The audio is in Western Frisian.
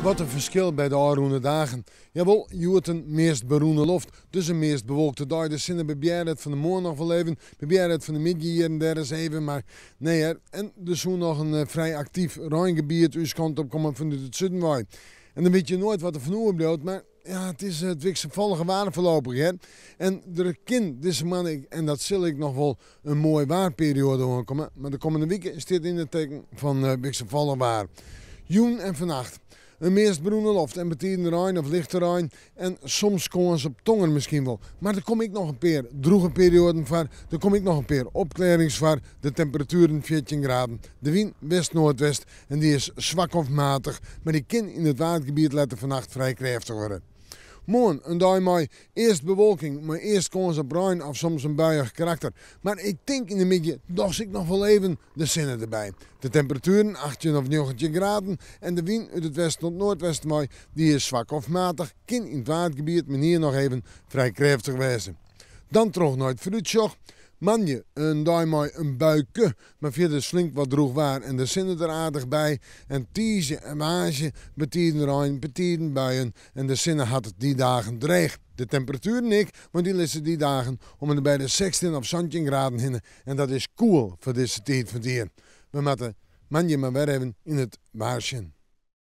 Wat in ferskil by de ôfrûne dagen. Jawol, hjoed in meast berûne loft, dus in meast bewolkte dei. De sinne bebearret fan 'e moarn noch wol even, bebearret fan 'e middei hjir en dêr ris even, mar nee hear. En der soe noch in frij aktyf reingebiet ús kant op komme fanút it suden wei. En dan witte je noait wat der fan oerbliuwt, mar ja, it is it wikselfallige waar foarlopich hear. En der kin dizze moanne, en dat sil ek noch wol in moai waarperioade oankomme, mar de kommende wike stiet yn it teken fan wikselfallich waar. Jûn en fannacht in meast berûne loft en betiden rein of lichte rein en soms kâns op tonger miskien wol. Mar der komme ek noch in pear drûge perioaden foar, der komme ek noch in pear opklearrings foar. De temperatueren 14 graden, de wyn west-noardwest en dy is swak of matich, mar dy kin yn it Waadgebiet letter fannacht frij krêftich wurde. Moarn in dei mei earst bewolking, mei earst kâns op rein of soms in buiïch karakter. Mar ik tink yn de middei dochs ek noch wol even de sinne derby. De temperatueren 18 of 19 graden en de wyn út it westen oant noardwesten wei, dy is swak of matich, kin yn it Waadgebiet menear noch even frij krêftich wêze. Dan troch nei it foarútsjoch. Moandei in dei mei in buike, mar fierders flink wat drûch waar en de sinne der aardich by. En tiisdei en woansdei betiden rein, betiden buien en de sinne hat it dy dagen dreech. De temperatueren ek, want dy lizze dy dagen om en by de 16 of 17 graden hinne en dat is koel foar dizze tiid fan it jier. We moatte moandei mar wer even yn it waar sjen.